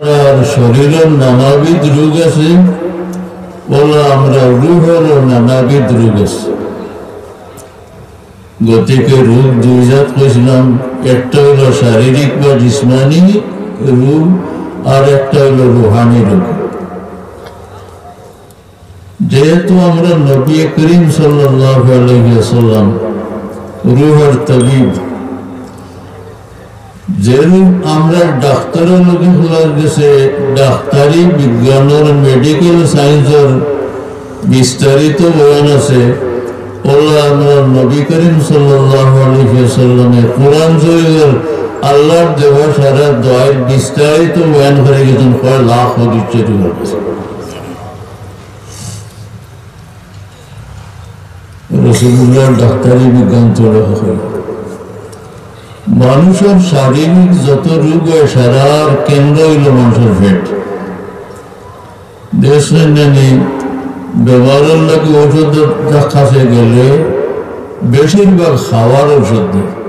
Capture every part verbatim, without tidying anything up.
আর শরীরর নানাবিধ রোগ আছে, অলা আমরার রুহরও নানাবিধ রোগ আছে। গতিকে রোগ দুই জাত কইছিলাম, একটা অইলো শারীরিক বা জিসমানি রোগ, আর একটা অইলো রুহানি রোগ। যেহেতু আমরার নবী করিম সাল্লাল্লাহু আলাইহি ওয়াসাল্লাম রুহর তবিব, যেরূপ আমরার ডাক্তারর লগে খোলা গেছে ডাক্তারি বিজ্ঞানর, মেডিকেল সায়েন্সর বিস্তারিত বয়ান আছে, অলা আমরার নবী করিম সাল্লাল্লাহু আলাইহি ওয়াসাল্লামে কোরআন শরীফর আল্লাহর দেওয়া সারা দোয়াইর বিস্তারিত বয়ান করি গেছইন কয় লাখ হাদিস শরীফর। রসুলুল্লাহর ডাক্তারি বিজ্ঞান তো লেখা হয়। মানুষর শারীরিক যত রোগ অয়, সারার কেন্দ্র অইলো মানুষর পেট। দেখছইন নি, বেমারর লাগি ঔষধর কাছে গেলে বেশিরভাগ খাওয়ার ঔষধ দেয়।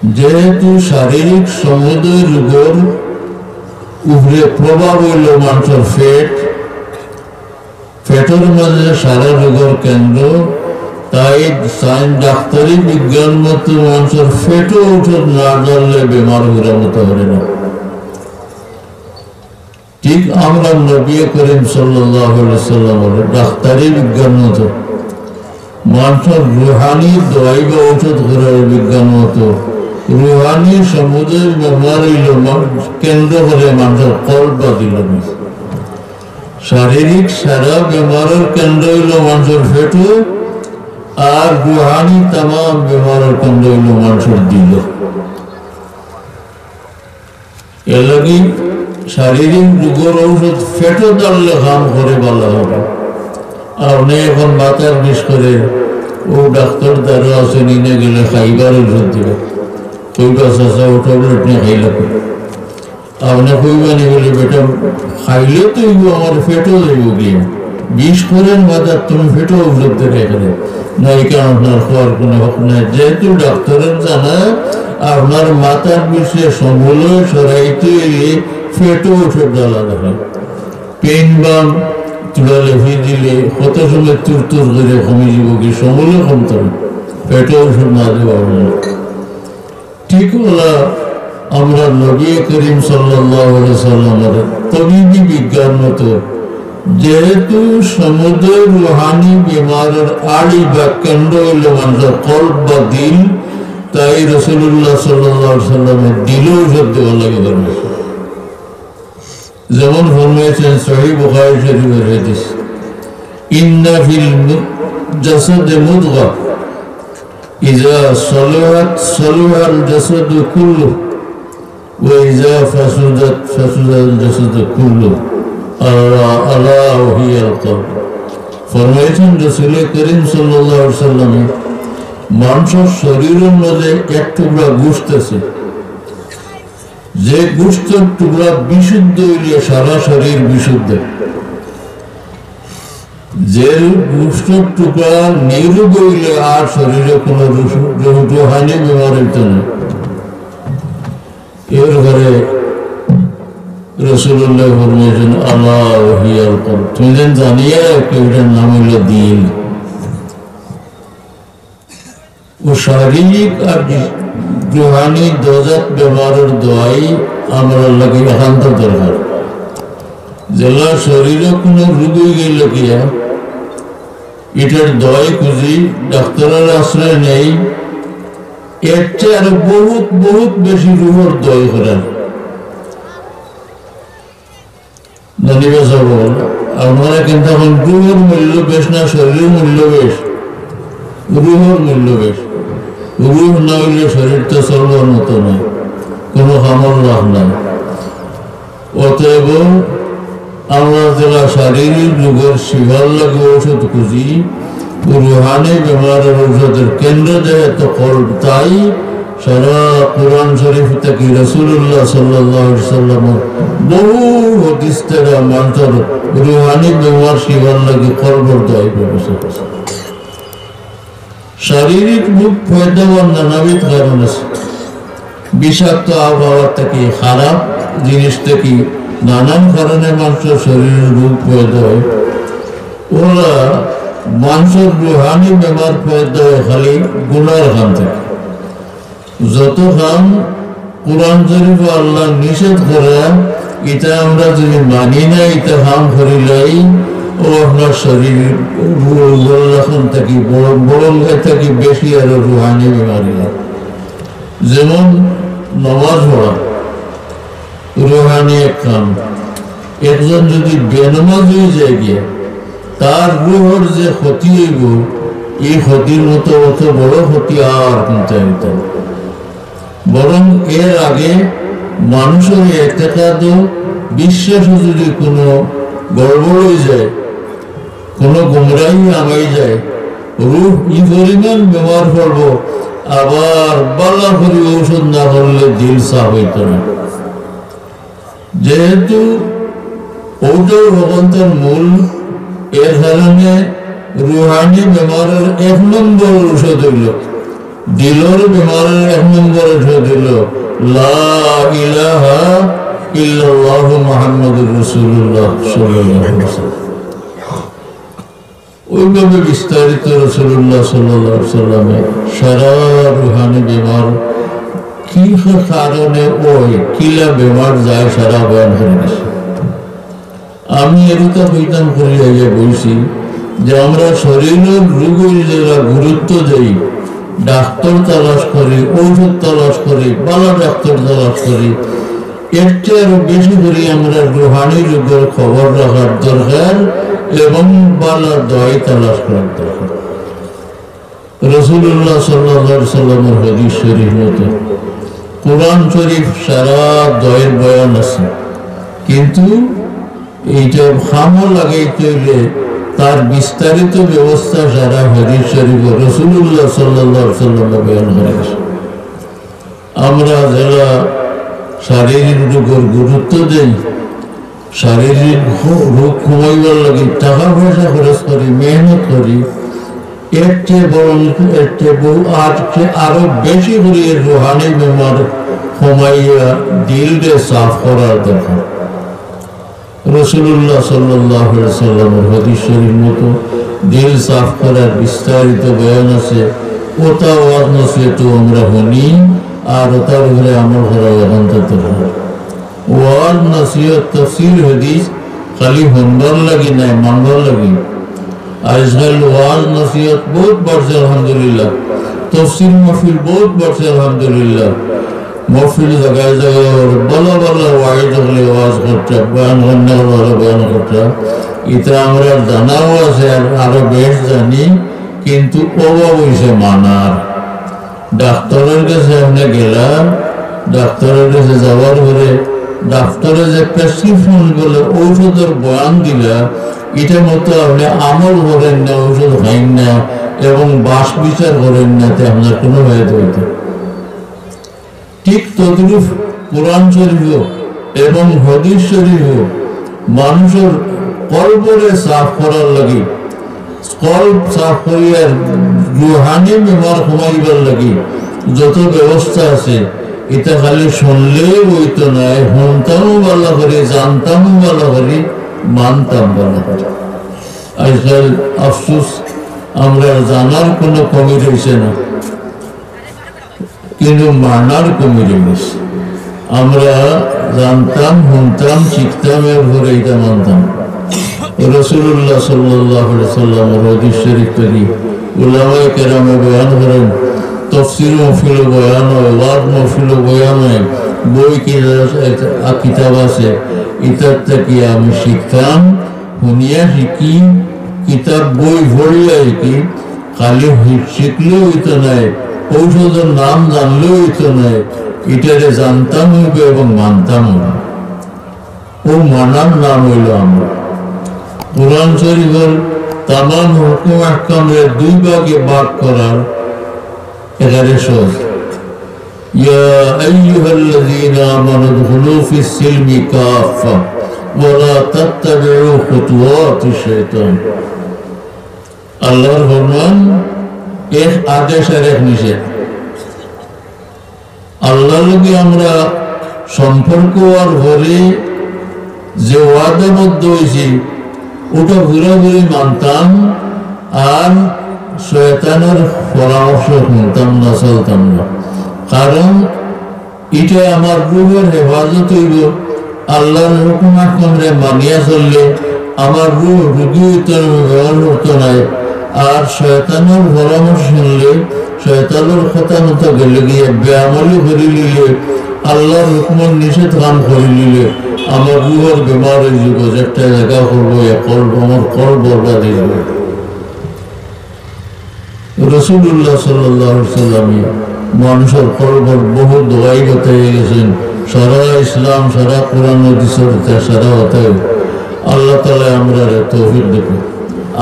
যেহেতু শারীরিক সমুদয় রোগর উপরে প্রভাব অইলো মানুষর পেট, পেটর মাঝে সারা রোগর কেন্দ্র, তাই সায়েন্স, ডাক্তারি বিজ্ঞান মতো মানুষর পেটো ঔষধ না ঢাললে বেমার গুলা মতো পারে না। ঠিক আমরার নবী করিম সাল্লাল্লাহু আলাইহি ওয়াসাল্লামর ডাক্তারি বিজ্ঞান মতো মানুষর রুহানি দোয়াই বা ঔষধ করার বিজ্ঞান মতো রুহানি সমুদয় বেমার অইলো মান-, কেন্দ্র করে মানুষর কলব বা দিল। শারীরিক সারা বেমারর কেন্দ্র অইলো মানুষর পেটো, আর রুহানি তামাম বেমারর কেন্দ্র অইলো মানুষর দিল। এর লাগি শারীরিক রোগর ঔষধ পেটো ঢাললে কাম করে ভালা অইবো। আপনে অখন মাথার বিষ করে, অউ ডাক্তার দারো আছে, নিনে গেলে খাইবার ঔষধ দিবা। কইবা, "চাচা, অউ ট্যাবলেট নিয়া খাইলা।" আপনে কইবা নি বলে, "বেটা, খাইলে তো অইবো, আমার পেটো যাইবো গিয়া। বিষ করেন বাজার, তুমি পেটো ঔষধ দেবে এখানে।" না, এই কারণে আপনার খাওয়ার কোনো হক নাই। যেহেতু ডাক্তারর জানা, আপনার মাথার বিষে সমূলে সরাইতে অইলে পেটো ঔষধ ঢালা লাগে। পেইন বাম তুলা লেপি দিলে কত সময় তুর তুর করে কমি যাইবো, কি সমূলে কমতো না। পেটো ঔষধ না দেওয়া অইলে। ঠিক অলা আমরার নবী করিম সাল্লাল্লাহু আলাইহি ওয়াসাল্লামর তবিবি বিজ্ঞান মতো, যেহেতু সমুদয় রুহানি বেমারর আড়ি বা কেন্দ্র অইলো মানুষর কলব বা দিল, তাই রাসূলুল্লাহ সাল্লাল্লাহু আলাইহি ওয়াসাল্লামর দিলো ঔষধ দেওয়া লাগে ধর্মে। যেমন ফরমাইছেন সহিহ বুখারী শরীফর হাদিস, "ইন্না ফিল মু-, জাসাদে মুদগা, ইজা সালাহাত সালাহাল জাসাদু কুল্লু, ওয়া ইজা ফাসাদাত ফাসাদাল জাসাদু কুল্লু, আলা, আলা ওয়া হিয়াল কলব।" ফরমাইছেন রাসূল করিম সাল্লাল্লাহু আলাইহি ওয়াসাল্লামে, মানুষর শরীরর মাঝে এক টুকরা গোশত আছে, যে গোশতর টুকরা বিশুদ্ধ অইলে সারা শরীর বিশুদ্ধ। যে গোশতর টুকরা নিরোগ অইলে আর শরীরে কোনো রুশু-, রু-, রুহানি বেমার অইতো না। এরপরে রাসূলুল্লাহ ফরমাইছেন, "আলা ওয়া হিয়াল কলব।" তুমি যেন জানিয়া রাখো, এটার নাম অইলো দিল। অউ শারীরিক আর রুহানি দুজাত বেমারর দোয়াই আমরার লাগি একান্ত দরকার। যেলা শরীরো কোনো রোগ অইগেলে গিয়া, ইটার দোয়াই খুজি, ডাক্তারর আশ্রয় নেই, এর চেয়ে আরো বহুত, বহুত বেশি রুহর দোয়াই করার। ধনী ভাই সব, আপনারা কিন্তু এখন রুহর মূল্য বেশ না, শরীরর মূল্য বেশ? রুহর মূল্য বেশ। রুহ না অইলে শরীর তো চলবার মতো নায়, কোনো কামর লাভ নাই। অতএব আমরা যেলা শারীরিক রোগর শিফার লাগি ঔষধ খুজি, রুহানি বেমারর ঔষধর কেন্দ্র যেহেতু কলব, তাই সারা কোরআন শরীফ থাকি রাসূলুল্লাহ সাল্লাল্লাহু আলাইহি ওয়াসাল্লামর বহু হাদিস থাকি মানষর রুহানি বেমার শিফার লাগি কলবর দোয়াই ব্যবস্থা আছে। শারীরিক রোগ পয়দা অওয়ার নানাবিধ কারণ আছে। বিষাক্ত আবহাওয়া থাকি, খারাপ জিনিস থাকি নানান কারণে মানষর শরীরো রোগ পয়দা অয়। অউলা মানষর রুহানি বেমার পয়দা অয় খালি গুনার কাম থাকি। যত কাম কোরআন শরীফো আল্লায় নিষেধ করা, ইতা আমরা যুদি মানি না, ইতা কাম করিলাই, অউ আপনার শরীর রোগর লাখান থাকি বড়, বরং এর থাকি বেশি আরো রুহানি বেমারি লাগে। যেমন নমাজ পড়া, রুহানি এক কাম। একজন যুদি বেনমাজি অইযায় গিয়া, তার রুহর যে ক্ষতি অইবো, ই ক্ষতির মতো অত বড় ক্ষতি আর কুনতা অইতো না। বরং এর আগে মানষর এতেকাদো, বিশ্বাসো যুদি কুনু গড়বড় অইযায়, কুনু গুমরাহি হামাই যায়, রুহ ই পরিমাণ বেমার পড়বো, আবার বালা করি ঔষধ না করলে দিল সাফ অইতো না। যেহেতু অউটাউ হকলতর মূল, এর কারণে রুহানি বেমারর এক নম্বর ঔষধ অইলো, দিলর বেমারর এক নম্বর ঔষধ অইলো লা ইলাহা ইল্লাল্লাহু মুহাম্মাদুর রাসূলুল্লাহ সাল্লাল্লাহু আলাইহি ওয়াসাল্লাম। অউভাবে বিস্তারিত রাসূলুল্লাহ সাল্লাল্লাহু আলাইহি ওয়াসাল্লামে সারা রুহানি বেমার কি কারণে অয়, কিলা বেমার যায়, সারা বয়ান করি দিছে। আমি এর কথা কইতাম করি আইয়া বইছি যে আমরা শরীরর রোগর যেরা গুরুত্ব দেই, ডাক্তর তালাশ করি, ঔষধ তালাশ করি, বালা ডাক্তর তালাশ করি, এর চেয়ে আরো বেশি করি আমরা রুহানি রোগর খবর রাখার দরকার এবং বালা দোয়াই তালাশ করার দরকার। রাসূলুল্লাহ সাল্লাল্লাহু আলাইহি ওয়াসাল্লামর হাদিস শরীফ মতো কোরআন শরীফ সারা দোয়াইর বয়ান আছে, কিন্তু ইটা কামো লাগাইতে অইলে তার বিস্তারিত ব্যবস্থা সারা হাদিস শরীফো রাসূলুল্লাহ সাল্লাল্লাহু আলাইহি ওয়াসাল্লামে বয়ান করি দিছে। আমরা যেরা শারীরিক রোগর গুরুত্ব দেই, শারীরিক হো-, রোগ কমাইবার লাগি টাকা পয়সা খরচ করি, মেহনত করি, এর চেয়ে বরং এর চেয়ে বহু, আর চেয়ে আরো বেশি করি এর রুহানি বেমার কমাইয়া দিলরে সাফ করার দরকার। রাসূলুল্লাহ সাল্লাল্লাহু আলাইহি ওয়াসাল্লামর হাদিস শরীফ মতো দিল সাফ করার বিস্তারিত বয়ান আছে। অতা ওয়াজ নসিহতো আমরা হুনি, আর অতার উপরে আমল করা অত্যন্ত দরকার। ওয়াজ নসিহত, তাফসীর হাদিস খালি হুনবার লাগি নায়, মানবার লাগি। আজকাল ওয়াজ নসিহত বউত বাড়ছে আলহামদুলিল্লাহ, তাফসীর মাহফিল বউত বাড়ছে আলহামদুলিল্লাহ। মাহফিল জাগায় জাগায় অর, বালা বালা ওয়াইজ অকলে ওয়াজ করতা, বয়ান করনেওয়ালা অকলে বয়ান করতা। ইতা আমরা জানাও আছে, আর আরো বেশ জানি, কিন্তু অভাব অইছে মানার। ডাক্তরর গেছে আপনে গেলা, ডাক্তরর গেছে যাওয়ার পরে ডাক্তরে যে prescription বলে ঔষধর বয়ান দিলা, ইটা মতো আপনে আমল করইন না, ঔষধ খাইন না এবং বাছ বিচার করইন না, তে আপনার কুনু ফায়দা অইতো না। ঠিক তদ্রূপ কোরআন শরীফও এবং হাদিস শরীফও মানষর কলবরে সাফ করার লাগি, কলব সাফ করিয়ার রুহানি বেমার কমাইবার লাগি যত ব্যবস্থা আছে, ইতা খালি হুনলেউ অইতো নায়, হুনতামও বালা করি, জানতামও বালা করি, মানতাম বালা করি। আজকাল আফসোস, আমরা জানার কুনু কমি রইছে না, কিন্তু মানার কমি রইছে। আমরা জানতাম, হুনতাম, শিখতাম, এরপরে ইটা মানতাম। রাসূলুল্লাহ সাল্লাল্লাহু আলাইহি ওয়াসাল্লামর হাদিস শরীফ থাকি উলামায়ে কেরামে বয়ান করইন, তাফসীর মাহফিলো বয়ান অয়, ওয়াজ মাহফিলো বয়ান অয়, বই কিতাব, কিতাব আছে, ইতার থাকি আমি শিখতাম, হুনিয়া শিখি, কিতাব বই পড়িয়া শিখি, খালি শি-, শিখলেউ অইতো নায়, ঔষধর নাম জানলেউ অইতো নায়, ইটারে জানতাম অইবো এবং মানতাম অইবো। অউ মানার নাম অইলো আমল। কোরআন শরীফর তামাম হুকুম আহকামরে দুই ভাগে ভাগ করার একেবারে সহজ। يا أيها الذين آمنوا ادخلوا في السلم كافة ولا تتبعوا خطوات الشيطان। আল্লাহর ফরমান, এক আদেশ আর এক নিষেধ। আল্লাহর লগে আমরা সম্পর্ক অওয়ার পরে যে ওয়াদাবদ্ধ অইছি, ওটা পুরাপুরি মানতাম, আর শয়তানর পরামর্শ হুনতাম না, চলতাম না। কারণ ইটা আমার রুহর হেফাজত অইবো। আল্লার হুকুম আহকামরে মানিয়া চললে আমার রুহ রুগী অইতো নায়, বেমার অইতো নায়। আর শয়তানর পরামর্শ হুনলে, শয়তানর কথা মতো গেলে গিয়া বেআমলি করিলিলে, আল্লার হুকুমর নিষেধ কাম করিলিলে, আমার রুহর বেমার অইযিবো, একটা জাগা করবো, এ কলব, আমার কলব বরবাদ অইযিবো। রাসূলুল্লাহ সাল্লাল্লাহু আলাইহি ওয়াসাল্লামে মানুষর কলবর বহু দোয়াই বাতাই গেছইন। সারা ইসলাম, সারা কোরআন হাদিসর ইতিহাস, সারা বাতাই। আল্লাহ তাআলা আমরারে তৌফিক দিবা।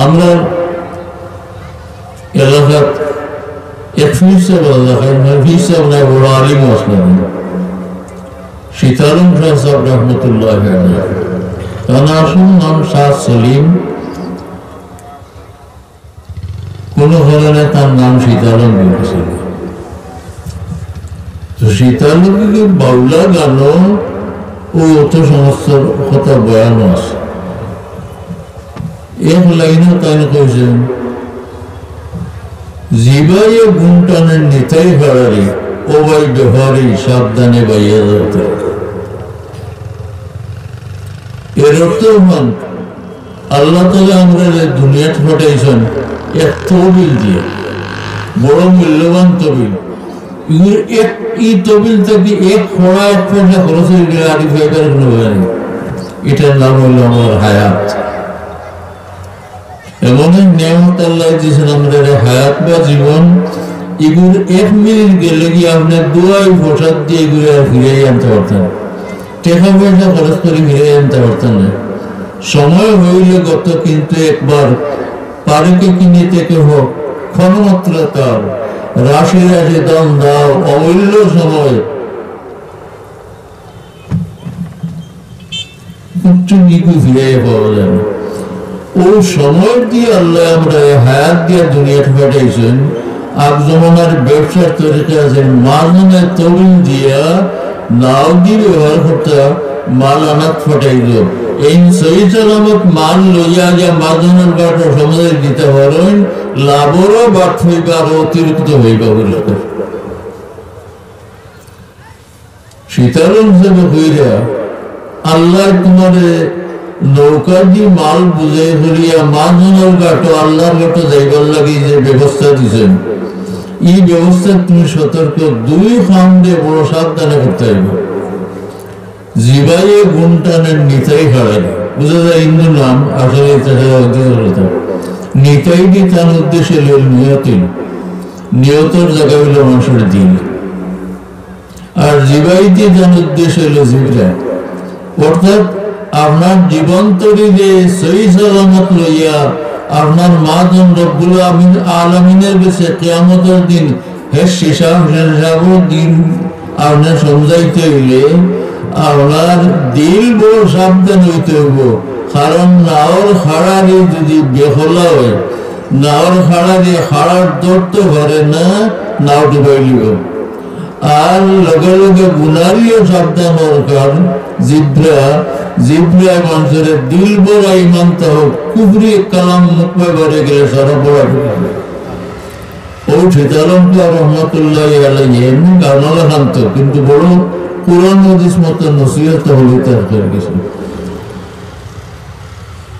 আমরার এলাকাত এক পীর সাব আছলা, পীর সাব নায়, বড় আলিম আছলা, সীতালম শাহ সাব রহমতুল্লাহ আলাইহি। তান আসল নাম শাহ সলিম। কোনো কারণে তার নাম সীতালম অইগেছিল। তো সীতালম কিন্তু বাউলা গানও ও অত সমস্ত কথা বয়ানও আছে। এক লাইনও তাইন কইছইন, "জিবাইয়ে গুণ টানে নিতাই খাড়ারি, ও ভাই বেহারি সাবধানে বাইয়া যাওতে।" এর অর্থ হন, আল্লাহ তাআলা আমরারে দুনিয়াত পাঠাইছইন এক তহবিল দিয়া, বড় মূল্যবান তহবিল। ইগুর এক, ই তহবিল থাকি এক ফড়া এক পয়সা খরচ অইগেলে আর ই পাইবার কোনো উপায় নাই। ইটার নাম অইলো আমরার হায়াত। এমন এক নিয়ামত আল্লায় দিছইন আমরারে, হায়াত বা জীবন, ইগুর এক মিনিট গেলে গি আপনে দোয়াই প্রসাদ দিয়া ইগুরে আর ফিরাই আনতে পারতা না। টেকা পয়সা খরচ করি ফিরাই আনতে পারতা না। সময় অইলে গত কিন্তু একবার, পারে কে কিনিতে কেহ ক্ষণমাত্র তার, রাশি রাশি দান দাও অমূল্য সময়। কিচ্ছু নিকু ফিরাইয়া পাওয়া যায় না। ও সময় দিয়া আল্লায় আমরারে হায়াত দিয়া দুনিয়াত পাঠাইছইন। আগ জমানার ব্যবসার তরিকা আছে, মাজনে তহবিল দিয়া নাও দি ব্যবহার করতা, মাল আনাত পাঠাইল। এই সহি সালামত মাল লইয়া গিয়া মাজনর ঘাটো সমুদ্রে দিতে পারইন, লাভরও বাট হইবা, আরো অতিরিক্ত হইবা। বুঝতে সীতালম সাবে কইরা, আল্লায় তুমারে নৌকা দি মাল বুঝাই করিয়া মাজনর ঘাটো, আল্লার ঘাটো যাইবার লাগি যে ব্যবস্থা দিছইন, ই ব্যবস্থা তুমি সতর্ক, দুই কাম দিয়া বড় সাবধানে করতে অইবো। জিবাইয়ে গুণ টানে নিতাই খাড়ারি। বুঝা যায় হিন্দু নাম, আসলে ইটা সারা অতীত কথা। নিতাই দি তান উদ্দেশ্য অইলো নিয়ত। নিয়তর জাগা অইলো মানুষর দিল। আর জিবাই দি তান উদ্দেশ্য অইলো জিব্রা। অর্থাৎ আপনার জীবন তরিরে সহি সালামত লইয়া আপনার মাজন রব্বুল আমিন, আলামিনের গেছে কিয়ামতর দিন হে হিসাব, হিসাবর দিন আপনে সমঝাইতে অইলে আপনার দিল বড় সাবধান অইতে অইবো। কারণ নাওর খাড়ারি যদি বেখলা অয়, নাওর খাড়ারি খাড়ার ধরতে পারে না, নাও ডুবাইলিবো। আর লগে লগে গুনারিও সাবধান দরকার। জিব্রা, জিব্রায় মানষরে দিল ভরা ইমান তাও কুফরি কালাম মুখ বায় বারে গেলে সারা পড়া ঢুকে। ও সীতালম তো রহমতুল্লাহ আলাইহি এমনি গাওনালা খান্ত, কিন্তু বড় কোরআন হাদিস মতো নসিহত হলে তার করে গেছে।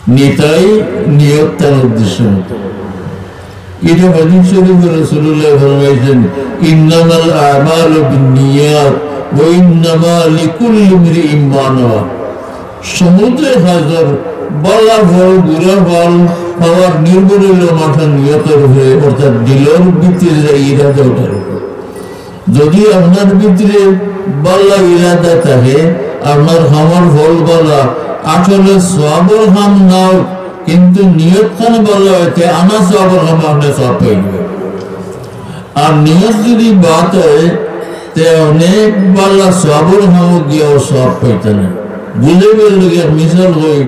নিতাই নিয়ত তার উদ্দেশ্য মতো। ইটা হাদিস শরীফে রাসূলুল্লাহ ফরমাইছেন, "ইন্নামাল আমালু বিন্নিয়াত ওয়া ইন্নামা লিকুল্লি ইমরিইম মা নাওয়া।" সমুদয় কাজর বালা ফল, বুরা ফল পাওয়ার নির্ভর অইলো মানষর নিয়তর উপরে, অর্থাৎ দিলর ভিতরে যে ইরাদা ওটার উপরে। যদি আপনার ভিতরে বালা ইরাদা থাকে, আপনার কামর ফল বালা, আসলে সওয়াবর কাম নাও, কিন্তু নিয়ত খান বালা অইতে আনা সওয়াবর কাম আপনে সওয়াব পাইবা। আর নিয়ত যদি বাদ অয়, তে অনেক বালা সওয়াবর কামও গিয়াও সওয়াব পাইতা না। বুঝাইবার লাগি এক মিসাল কই।